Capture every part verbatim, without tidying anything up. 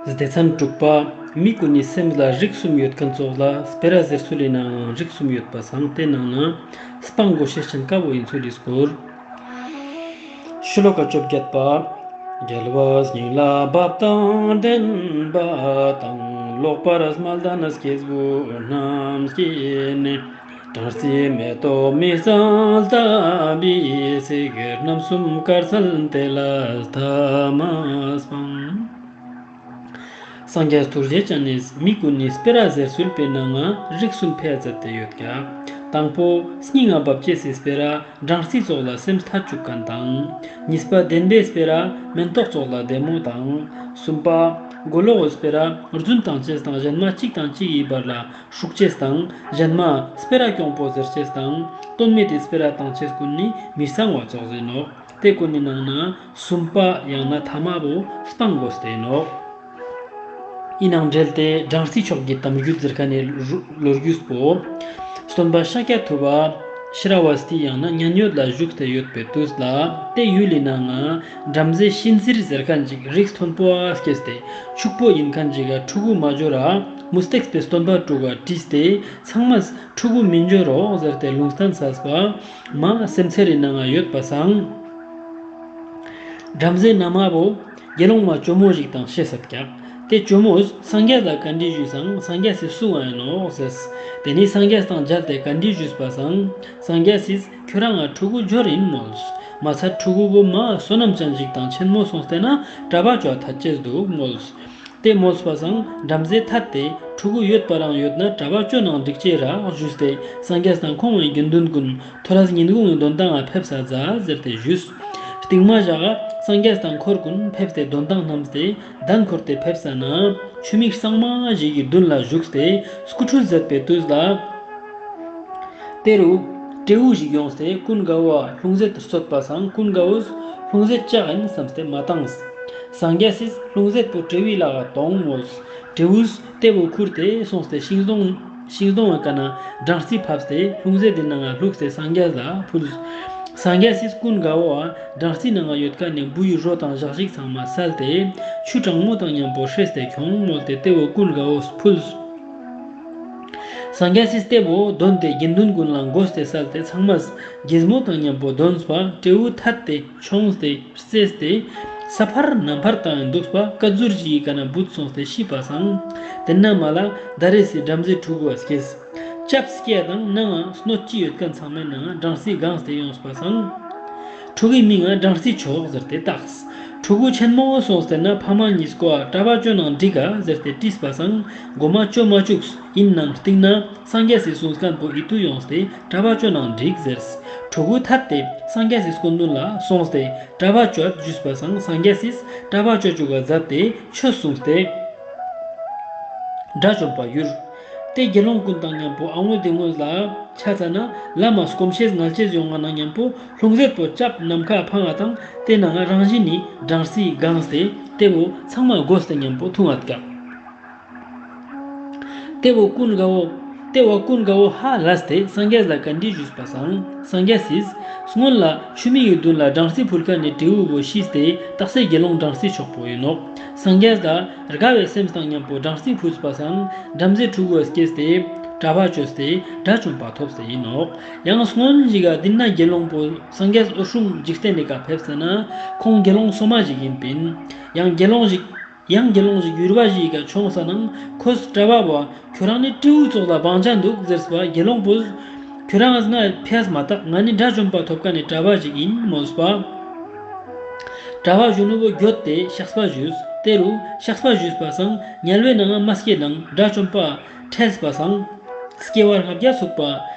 སྡེ་ཚན་དྲུག་པ། མི་ཀུན་ནི་སེམས་ལ་རིགས་གསུམ་ཡོད་ཁན་ཙོགས་ལ་སྤེ་ར་ཟེར་སྲོལ་ལི་ནང་རིགས་གསུམ་ཡོད་པ་སང་ཏེ་ནང་ན་སྤང་དགོས་ཤེས་ཅན་ཀ་བོ་ཨིན་སྲོལ་ལི་སྐོར། ཤློ་ཀ་བཅོ་བརྒྱད་པ། རྒྱལ་བ་སྙིང་ལ་བབ་དང་ལྡན་པ་དང་། ལོག་པར་སྨད་ལྡན་སྐྱེས་བུ་རྣམས་ཀྱིས་ནི། སྦྲང་རྩི་མེ་ཏོག་མི་གཙང་ལྟ་བུའི་ཚིག་རྣམ་གསུམ་དཀར་ཚལ་དེ་ལ་ཐ་མ་སྤང་། སངས་རྒྱས་ཐུགས་རྗེ་ཅན་ནི་མི་ཀུན་ནི་སྤེ་ར་ཟེར་སྲོལ་པོའི་ནང་ང་རིགས་གསུམ་ཕེ་མཛད་དེ་ཡོད་ཀྱག། དང་པོ་སྙིང་ང་བབ་ཅེས་སི་སྤེ་ར་སྦྲང་རྩི་ཙོགས་ལ་སེམས་ཐད་བཅུག་ཁན་དང་། གཉིས་པ་བདེན་པའི་སྤེ་ར་མེན་ཏོག་ཙོགས་ལ་བདེ་མོ་དང་། གསུམ་པ་མགོ་ལོག་གི་སྤེ་ར་རྫུན་བཏང་ཅེས་དང་གཞན་མ་གཅིག་དང་གཅིག་གི་བར་ལ་ཤུགས་ཅེས་དང་གཞན་མ་སྤེ་ར་གྱོང་པོ་ཟེར་ཅེས་དང་དོན་མེད་དི་སྤེ་ར་བཏང་ཅེས་ཀུན་ནི་མི་གཙང་བ་ཙོགས་ཨིན་ནོག། ཏེ་ཀུན་ནི་ནང་ན་གསུམ་པ་ཡང་ན་ཐ་མ་བོ་སྤང་དགོས་ཏེ་ཨིན་ནོག། ཨིན་ནའང་འབྲེལ་ཏེ་སྦྲང་རྩི་མཆོག་གི་གཏམ་རྒྱུད་ཟེར་ཁན་ནི་ལོ་རྒྱུས་པོ། སྟོན་པ་ཤཱཀྱ་ཐུབ་པ་ཤྲ་བ་སྟི་ཡང་ན་མཉན་ཡོད་ལ་བཞུགས་ཏེ་ཡོད་པའི་དུས་ལ་ཏེ་ཡུལ་ལི་ནང་ང་བྲམ་ཟེ་གཤིན་གཟིར་ཟེར་ཁན་ཅིག་རིགས་མཐོན་པོ་ཨ་སྐྱེས་ཏེ་ཕྱུག་པོ་ཨིན་ཁན་ཅིག་ག་ཕྲུ་གུ་མ་འབྱོར་ར་མུ་སྟེགས་པའི་སྟོན་པ་དྲུག་ག་དྲིས་ཏེ་ཚང་མས་ཕྲུ་གུ་མི་འབྱོར་རོགས་ཟེར་ཏེ་ལུང་བསྟན་ས་པ་མ་སེམས་ཚེར་རི་ནང་ང་ཡོད་པ་སང་། བྲམ་ཟེ་ན་མ་བོ་དགེ་སློང་མ་ཇོ་མོ་ཞིག་དང་ཤེས་སད་ཀྱག། ཏེ་ཇོ་མོས་སངས་རྒྱས་ལ་བཀའ་འདྲི་ཞུས་སང་སངས་རྒྱས་སི་གསུང་ང་ཨིན་ནོག་ཟེརས། ཏེ་ནེ་སངས་རྒྱས་དང་མཇལ་ཏེ་བཀའ་འདྲི་ཞུས་པ་སང་སངས་རྒྱས་སི་ཁྱོ་རང་ང་ཕྲུ་གུ་འབྱོར་ཨིན་མོལས། མ་ཚད་ཕྲུ་གུ་བོ་མ་བསོད་ནམས་ཅན་ཞིག་དང་ཆེན་མོ་སོང་སྟེ་ན་གྲྭ་པ་ཅོ་ཐད་ཅེས་དུག་མོལས། ཏེ་མོལས་པ་སང་བྲམ་ཟེ་ཐད་དེ་ཕྲུ་གུ་ཡོད་པ་རང་ཡོད་ན་གྲྭ་པ་ཅོ་ནང་འགྲིག་ཅེས་རག་ཞུས་ཏེ་སངས་རྒྱས་དང་ཁོང་ངི་དགེ་འདུན་ཀུན་ཐོ་རས་ཉིན་གུང་ངི་དོན་ཏང་ང་ཕེབས་ས་ཛད་ཟེར་ཏེ་ཞུས། རྟིང་མ་ཞག་ག་སངས་རྒྱས་དང་འཁོར་ཀུན་ཕེབས་ཏེ་དོན་ཏང་ནམས་ཏེ་གདན་ཁོར་ཏེ་ཕེབས་ས་ན་ཆུ་མིག་གཙང་མ་ཞིག་གི་དུན་ལ་ཞུགས་ཏེ་སྐུ་ཁྲུས་ཛད་པའི་དུས་ལ། ཏེ་རུ་སྤྲེའུ་ཞིག་ཡོངས་ཏེ་ཀུན་དགའ་བོའ་ལྷུང་བཟེད་གསོད་པ་སང་ཀུན་དགའ་བོས་ལྷུང་བཟེད་ཅག་ཨིན་སམས་ཏེ་མ་ཏངས། སངས་རྒྱས་སི་ལྷུང་བཟེད་པོ་སྤྲེའུའི་ལག་ག་ཏོང་མོལས། སྤྲེའུས་ཏེ་བོ་ཁུར་ཏེ་སོང་སྟེ་ཤིང་སྡོང་ཤིང་སྡོང་ངི་ཀ་ན་སྦྲང་རྩི་ཕབས་ཏེ་ལྷུང་བཟེད་དི་ནང་ང་བླུགས་ཏེ་སངས་རྒྱས་ལ་ཕུལ། སངས་རྒྱས་སི་ཀུན་དགའ་བོའ་སྦྲང་རྩི་ནང་ང་ཡོད་ཁན་ནི་འབུ་ཡི་རོ་དང་ཞག་ཞིག་ཚང་མ་སལ་ཏེ་ཆུ་གྲང་མོ་དང་ཉམ་པོ་བསྲེས་ཏེ་ཁྱོང་མོལ་ཏེ་ཏེ་བོ་ཀུན་དགའ་བོས་ཕུལ། སངས་རྒྱས་སི་ཏེ་བོ་དོན་ཏེ་དགེ་འདུན་ཀུན་ལ་གོས་ཏེ་སལ་ཏེ་ཚང་མས་གྱེས་མོ་དང་ཉམ་པོ་དོན་པ་སྤྲེའུ་ཐད་དེ་ཁྱོངས་ཏེ་རྩེས་ཏེ་ས་ཕར་ནམ་ཕར་ཏང་དུག་པ་ཀ་ཟུར་ཞིག་གི་ཀ་ན་བུད་སོང་སྟེ་ཤི་པ་སང་། ཏེན་ན་མ་ལ་ད་རེས་སི་བྲམ་ཟེ་ཕྲུ་གུའ་སྐྱེས། ལྕབས་སྐྱེ་དང་ནང་ང་སྣོད་ཅི་ཡོད་ཁན་ཚང་མའི་ནང་ང་སྦྲང་རྩི་གངས་ཏེ་ཡོངས་པ་སང་། ཕྲུ་གུའི་མིང་ང་སྦྲང་རྩི་མཆོག་ཟེར་ཏེ་ཏགས། ཕྲུ་གུ་ཆེན་མོ་སོང་སྟེ་ན་ཕ་མ་ཉིས་ཀོའ་གྲྭ་པ་ཅོ་ནང་འགྲིག་ག་ཟེར་ཏེ་དྲིས་པ་སང་གོ་མ་ཅོ་མ་ཅུགས། ཨིན་ནའང་རྟིང་ན་སངས་རྒྱས་སི་གསུངས་ཁན་པོ་ཨིད་ཏུ་ཡོངས་ཏེ་གྲྭ་པ་ཅོ་ནང་འགྲིག་ཟེརས། ཕྲུ་གུ་ཐད་དེ་སངས་རྒྱས་སི་སྐུ་མདུན་ལ་སོང་སྟེ་གྲྭ་པ་ཅོ་ཞུས་པ་སང་སངས་རྒྱས་སི་གྲྭ་པ་ཅོ་ཅུག་ག་ཛད་དེ་ཆོས་གསུངས་ཏེ་དགྲ་བཅོམ་པ་གྱུར། ཏེ་དགེ་སློང་ཀུན་དང་ཉམ་པོ་ཨ་ངོས་དེ་ངོས་ལ་ཆ་ཙ་ན་ལམ་མ་སྐོམ་ཤེས་ངལ་ཅེས་ཡོང་ང་ན་ཉམ་པོ་ལྷུང་བཟེད་པོ་ལྕབས་ནམ་ཁའ་ཕང་ང་དང་ཏེ་ནང་ང་རང་བཞིན་ནི་སྦྲང་རྩི་གངས་ཏེ་ཏེ་བོ་ཚང་མ་གོས་ཏེ་ཉམ་པོ་ཐུང་ང་ཀྱག། ཏེ་བོ་ཀུན་དགའ་བོ་ཏེ་བོ་ཀུན་དགའ་བོ་ཧ་ལས་ཏེ་སངས་རྒྱས་ལ་བཀའ་འདྲི་ཞུས་པ་སང་སངས་རྒྱས་སིས་སྔོན་ལ་ཆུ་མིག་གི་དུན་ལ་སྦྲང་རྩི་ཕུལ་ཁན་ནི་སྤྲེའུ་བོ་ཤིས་ཏེ་ཏགས་སེ་དགེ་སློང་སྦྲང་རྩི་མཆོག་པོ་ཨིན་ནོག། སངས་རྒྱས་ལ་དགའ་བའི་སེམས་དང་ཉམ་པོ་སྦྲང་རྩི་ཕུལ་པ་སང་བྲམ་ཟེ་ཕྲུ་གུའ་སྐྱེས་ཏེ་གྲྭ་པ་ཅོས་ཏེ་དགྲ་བཅོམ་པ་ཐོབ་སྟེ་ཨིན་ནོག། ཡང་སྔོན་ཞིག་ག་དེན་ན་དགེ་སློང་པོ་སངས་རྒྱས་འོད་སྲུང་འཇིག་རྟེན་ནི་ཀ་ཕེབས་ས་ན་ཁོང་དགེ་སློང་སོ་མ་ཞིག་ཨིན་པིན། ཡང་དགེ་སློང་ཞིག་ཡང་དགེ་སློང་ཞིག་ཡུར་བ་ཞིག་ག་ཆོངས་ས་ནང་ཁོས་གྲྭ་པ་བོའ་ཁྱོ་རང་ནི་སྤྲེའུ་ཙོགས་ལ་བང་ཆ་དུག་ཟེརས་པ་དགེ་སློང་པོས་ཁྱོ་རང་ང་ཕེས་མ་ཐག་ང་ནི་དགྲ་བཅོམ་པ་ཐོབ་ཁན་ནི་གྲྭ་པ་ཞིག་ཨིན་མོལས་པ། གྲྭ་པ་གཞོན་ནུ་བོ་གྱོད་དེ་བཤགས་པ་ཞུས། ཏེ་རུ་བཤགས་པ་ཞུས་པ་སང་དམྱལ་བའི་ནང་ང་མ་སྐྱེས་དང་དགྲ་བཅོམ་པ་ཁྲེལ་པ་སང་སྐྱེ་བ་ལྔ་བརྒྱ་ཚུགས་པ་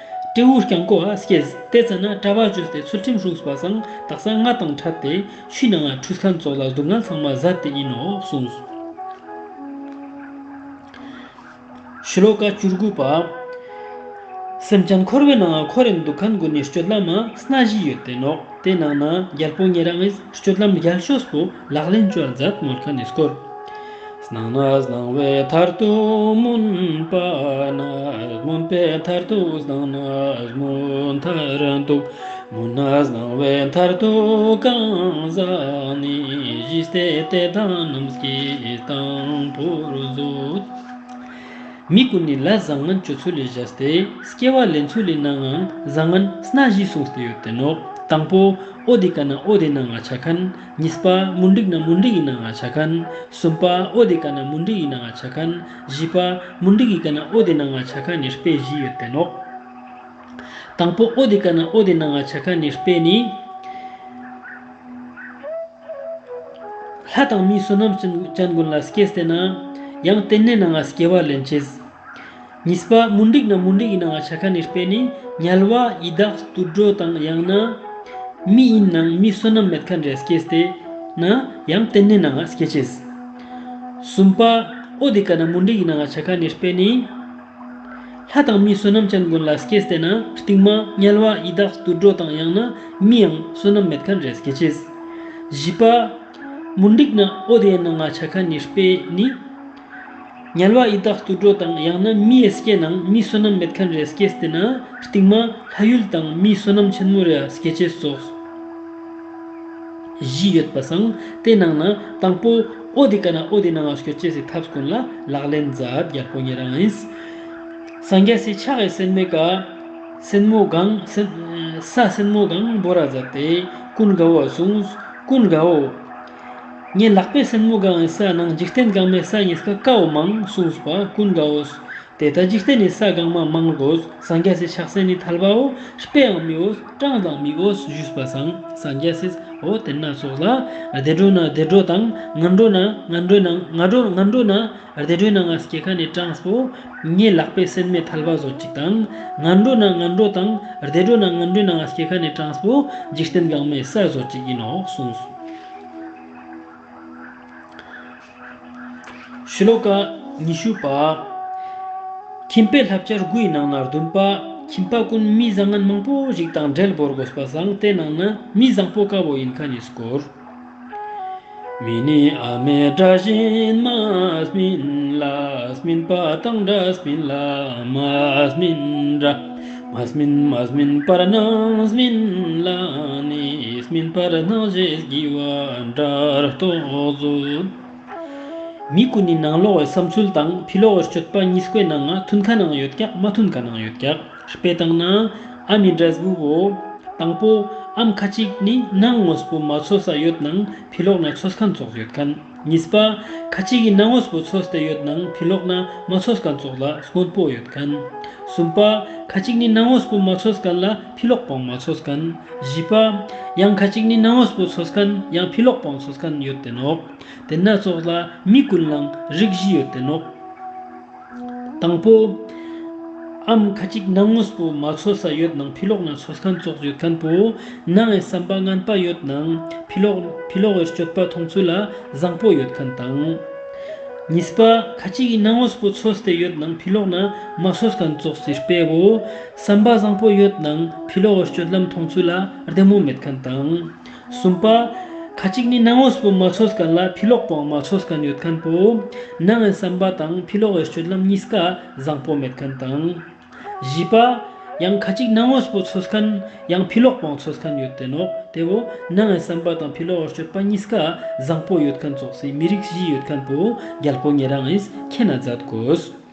སྤྲེའུ་རྐྱང་ཀོའ་སྐྱེས། ཏེ་ཙ་ན་གྲྭ་པ་ཅོས་ཏེ་ཚུལ་ཁྲིམས་སྲུངས་པ་སང་དག་ས་ང་དང་ཕྲད་དེ་ཆུའི་ནང་ང་ཁྲུས་ཁན་ཙོགས་ལ་སྡུག་བསྔལ་ཚང་མ་ཟད་དེ་ཨིན་ནོག་གསུངས། ཤློ་ཀ་བཅུ་དགུ་པ། སེམས་ཅན་འཁོར་བའི་ནང་ང་འཁོར་རིན་དུག་ཁན་གུན་ནི་སྤྱོད་ལམ་མ་སྣ་བཞི་ཡོད་དེ་ནོག། ཏེ་ནང་ན་རྒྱལ་པོ་ཉེ་རང་ངིས་སྤྱོད་ལམ་རྒྱལ་ཤོས་པོ་ལག་ལེན་ཅོ་ཛད་མོལ་ཁན་ནི་སྐོར། སྣང་ནས་སྣང་བའི་མཐར་ཐུག་སྨོན་པ་ན། སྨོན་པའི་མཐར་ཐུག་སྣང་ནས་སྨོན་མཐར་ཐུག། མུན་ནག་སྣང་བའི་མཐར་ཐུག་གང་ཟག་ནི། ཞི་སྟེ་དེ་དག་རྣམས་ཀྱི་དང་པོར་བཟོད། མི་ཀུན་ནི་ལས་བཟང་ངན་སྤྱོད་ཚུལ་ལི་བྱས་ཏེ་སྐྱེ་བ་ལེན་ཚུལ་ལི་ནང་ང་བཟང་ངན་སྣ་བཞི་གསུངས་ཏེ་ཡོད་དེ་ནོག། དང་པོ་འོ་དེ་ཀ་ན་འོ་དེ་ནང་ང་ཆ་ཁན། གཉིས་པ་མུན་དིག་ན་མུན་དིག་གི་ནང་ང་ཆ་ཁན། གསུམ་པ་འོ་དེ་ཀ་ན་མུན་དིག་གི་ནང་ང་ཆ་ཁན། བཞི་པ་མུན་དིག་གི་ཀ་ན་འོ་དེ་ནང་ང་ཆ་ཁན་ནི་དཔེ་བཞི་ཡོད་དེ་ནོག། དང་པོ་འོ་དེ་ཀ་ན་འོ་དེ་ནང་ང་ཆ་ཁན་ནི་དཔེ་ནི། ལྷ་དང་མི་བསོད་ནམས་ཅན་ཅན་ཀུན་ལ་སྐྱེས་ཏེ་ན་ཡང་དེ་ནེ་ནང་ང་སྐྱེ་བ་ལེན་ཅེས། གཉིས་པ་མུན་དིག་ན་མུན་དིག་གི་ནང་ང་ཆ་ཁན་ནི་དཔེ་ནི་དམྱལ་བ་ཡི་དྭགས་དུད་འགྲོ་དང་ཡང་ན་མི་ཡིན་ནང་མི་བསོད་ནམས་མེད་ཁན་རེ་སྐྱེས་ཏེ་ན་ཡང་དེ་ནེ་ནང་ང་སྐྱེ་ཅེས། གསུམ་པ་འོ་དེ་ཀ་ན་མུན་དིག་གི་ནང་ང་ཆ་ཁན་ནི་དཔེ་ནི། ལྷ་དང་མི་བསོད་ནམས་ཅན་ཀུན་ལ་སྐྱེས་ཏེ་ན་སྟིང་མ་དམྱལ་བ་ཡི་དྭགས་དུད་འགྲོ་དང་ཡང་ན་མི་ཡང་བསོད་ནམས་མེད་ཁན་རེ་སྐྱེ་ཅེས། བཞི་པ་མུན་དིག་ན་འོ་དེ་ནང་ང་ཆ་ཁན་ནི་དཔེ་ནི། དམྱལ་བ་ཡི་དྭགས་དུད་འགྲོ་དང་ཡང་ན་མིའི་སྐྱེ་ནང་མི་བསོད་ནམས་མེད་ཁན་རེ་སྐྱེས་ཏེ་ན་སྟིང་མ་ལྷ་ཡུལ་དང་མི་བསོད་ནམས་ཆེན་མོ་རེ་སྐྱེ་ཅེས་སོགས་བཞི་ཡོད་པ་སང་དེ་ནང་ན་དང་པོ་འོ་དེ་ཀ་ན་འོ་དེ་ནང་ང་སྐྱོད་ཅེས་སི་ཐབས་ཀུན་ལ་ལག་ལེན་མཛད། རྒྱལ་པོ་ཉེ་རང་ཡིན། སངས་རྒྱས་སི་ཕྱག་གི་སེན་མོའི་ཀ་སེན་མོ་གང་སེན་ས་སེན་མོ་གང་བོར་ར་མཛད་དེ་ཀུན་དགའ་བོ་གསུངས། ཀུན་དགའ་བོ། ངའི་ལག་པའི་སེན་མོ་གང་ས་ནང་འཇིག་རྟེན་གང་མའི་ས་གཉིས་ཀ་ཀ་བོ་མང་གསུངས་པ་ཀུན་དགའ་བོ། དེ་ལྟ་འཇིག་རྟེན་ནི་ས་གང་མ་མང་དགོས། སངས་རྒྱས་སི་ཕྱག་སེན་ནི་ཐལ་བའོ། དཔེའང་མི་འོས་གྲངས་དང་མི་འོས་ཞུས་པ་སང་སངས་རྒྱས་སི་འོ་དེ་ན་ཙོགས་ལ་བདེ་འགྲོ་ན་བདེ་འགྲོ་དང་ངན་འགྲོ་ན་ངན་འགྲོའི་ནང་ངན་འགྲོ་ངན་འགྲོ་ན་བདེ་འགྲོའི་ནང་ང་སྐྱེ་ཁན་ནི་གྲངས་པོ་ངའི་ལག་པའི་སེན་མོའི་ཐལ་བ་ཟོ་ཅིག་དང་ངན་འགྲོ་ན་ངན་འགྲོ་དང་བདེ་འགྲོ་ན་ངན་འགྲོའི་ནང་ང་སྐྱེ་ཁན་ནི་གྲངས་པོ་འཇིག་རྟེན་གང་མའི་ས་ཟོ་ཅིག་ཡིན་ནོག་གསུངས། ཤློ་ཀ་ཉི་ཤུ་པ། ཁྱིམ་པའི་བསླབ་བྱ་དགུའི་ནང་ན་བདུན་པ། ཁྱིམ་པ་ཀུན་མི་བཟང་ངན་མང་པོ་ཞིག་དང་འབྲེལ་བོར་དགོས་པ་སང་དེ་ནང་ན་མི་བཟང་པོ་ཀ་བོ་ཡིན་ཁན་ནི་སྐོར། མི་ནི་ཨ་མའི་དགྲ་བཞིན་མ་སྨིན་ལ། སྨིན་པ་དང་འདྲ་སྨིན་ལ་མ་སྨིན་འདྲ། མ་སྨིན་མ་སྨིན་པར་སྣང་སྨིན་ལ་ནི། སྨིན་པར་སྣང་ཞེས་བགྱི་བ་འདྲར་རྟོག་མཛོད། མི་ཀུན་ནི་ནང་ལོག་གི་བསམ་ཚུལ་དང་ཕི་ལོག་གི་སྤྱོད་པ་གཉིས་ཀའི་ནང་ང་མཐུན་ཁན་ནང་ཡོད་ཀྱག་མ་མཐུན་ཁན་ནང་ཡོད་ཀྱག། དཔེ་བཏང་ན་ཨ་མའི་འབྲས་བུ་བོ། དང་པོ་ཨམ་ཁ་ཅིག་ནི་ནང་ངོས་པོ་མ་ཚོས་ས་ཡོད་ནང་ཕི་ལོག་ན་ཚོས་ཁན་ཙོགས་ཡོད་ཁན། གཉིས་པ་ཁ་ཅིག་གི་ནང་ངོས་པོ་ཚོས་ཏེ་ཡོད་ནང་ཕི་ལོག་ན་མ་ཚོས་ཁན་ཙོགས་ལ་སྔོན་པོ་ཡོད་ཁན། གསུམ་པ་ཁ་ཅིག་ནི་ནང་ངོས་པོ་མ་ཚོས་ཁན་ལ་ཕི་ལོག་པའང་མ་ཚོས་ཁན། བཞི་པ་ཡང་ཁ་ཅིག་ནི་ནང་ངོས་པོ་ཚོས་ཁན་ཡང་ཕི་ལོག་པའང་ཚོས་ཁན་ཡོད་དེ་ནོག། དེ་ན་ཙོགས་ལ་མི་ཀུན་ལའང་རིགས་བཞི་ཡོད་དེ་ནོག། དང་པོ། ཨམ་ཁ་ཅིག་ནང་ངོས་པོ་མ་ཚོས་ས་ཡོད་ནང་ཕི་ལོག་ན་ཚོས་ཁན་ཙོགས་ཡོད་ཁན་པོ་ནང་ངི་བསམ་པ་ངན་པ་ཡོད་ནང་ཕི་ལོག་ཕི་ལོག་གི་སྤྱོད་པ་མཐོང་ཚུལ་ལ་བཟང་པོ་ཡོད་ཁན་དང་། གཉིས་པ་ཁ་ཅིག་གི་ནང་ངོས་པོ་ཚོས་ཏེ་ཡོད་ནང་ཕི་ལོག་ན་མ་ཚོས་ཁན་ཙོགས་སི་དཔེ་བོ་བསམ་པ་བཟང་པོ་ཡོད་ནང་ཕི་ལོག་གི་སྤྱོད་ལམ་མཐོང་ཚུལ་ལ་བདེ་མོ་མེད་ཁན་དང་། གསུམ་པ། ཁ་ཅིག་ནི་ནང་ངོས་པོ་མ་ཚོས་ཁན་ལ་ཕི་ལོག་པོའང་མ་ཚོས་ཁན་ཡོད་ཁན་པོ། ནང་ངི་བསམ་པ་དང་ཕི་ལོག་གི་སྤྱོད་ལམ་གཉིས་ཀ་བཟང་པོ་མེད་ཁན་དང་། བཞི་པ། ཡང་ཁ་ཅིག་ནང་ངོས་པོ་ཚོས་ཁན་ཡང་ཕི་ལོག་པོའང་ཚོས་ཁན་ཡོད་དེ་ནོག། དེ་བོ་ནང་ངི་བསམ་པ་དང་ཕི་ལོག་གི་སྤྱོད་པ་གཉིས་ཀ་བཟང་པོ་ཡོད་ཁན་ཙོགས་སི་མི་རིགས་བཞི་ཡོད་ཁན་པོ་རྒྱལ་པོ་ཉེ་རང་ངིས་མཁྱེན་ན་མཛད་དགོས།